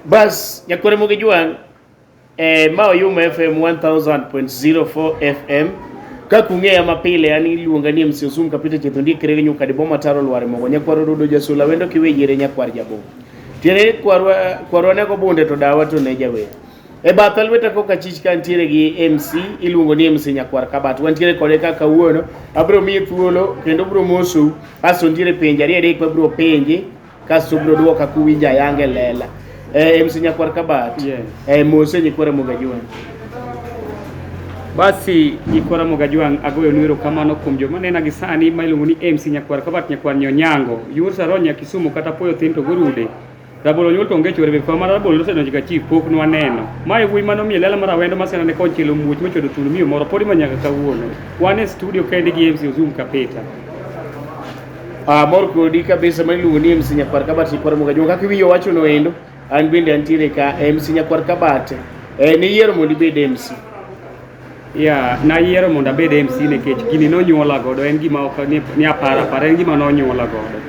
Bas, nyakwar Ramogi Jwang', ma Oyuma FM 1000.04 FM. Kaka ung'eya mapile, an iluonga ni MC Osum Kapita Chetho Ndiek Rege Nyuka Diboma Taro Lware Mogo. Nyakwar Ododo Jasula wendo kiwe yiere nyakwar Jabongo. Tiende ni kwarwa kwarwa ne gobunde to dawa to ne jawer. E batha lweta koka chich ka ntiere gi MC iluongo ni MC Nyakwar Kabat. Wantiere kode ka kawuono. Abiro miye thuolo kendo obiro mosou. Asto ntiere penjo ariyo adek mabiro penje kasto obiro duoka kuwinjo ayanga e lela. MC Nyakwar Kabat. Yes. Mose nyikwa Ramogi Ajwang'. Basi nyikwa Ramogi Ajwang' agoyonu erokamano kuom joma nena gi sani ma iluongo ni MC Nyakwar Kabat Nyakwar Nyonyango. Yuor Saronya Kisumu kata Poyo Thin to Gorude. Rabolo nyuol to onge chwore be kama rabolo nosedonjo ka chief pok nwaneno. Ma e wuoyi mane omiyo lela mar awendo masira ne konchiel omuoch mochodo thund miyo moro podi ma nyaka kawuono. Wan e studio kendi gi MC Ozum Kapita. Amor kodi kabisa ma iluongo ni MC Nyakwar Kabat Nyakwar Ramogi Ajwang'. Kaka iwinjo wacho no endo, an bende antiere ka MC Nyakwar Kabat. Niyiero mondo ibed MC. Ya, nayiero mondo abed MC nikech gini nonyuola godo, en gima ok ni apara apara, en gima nonyuola godo.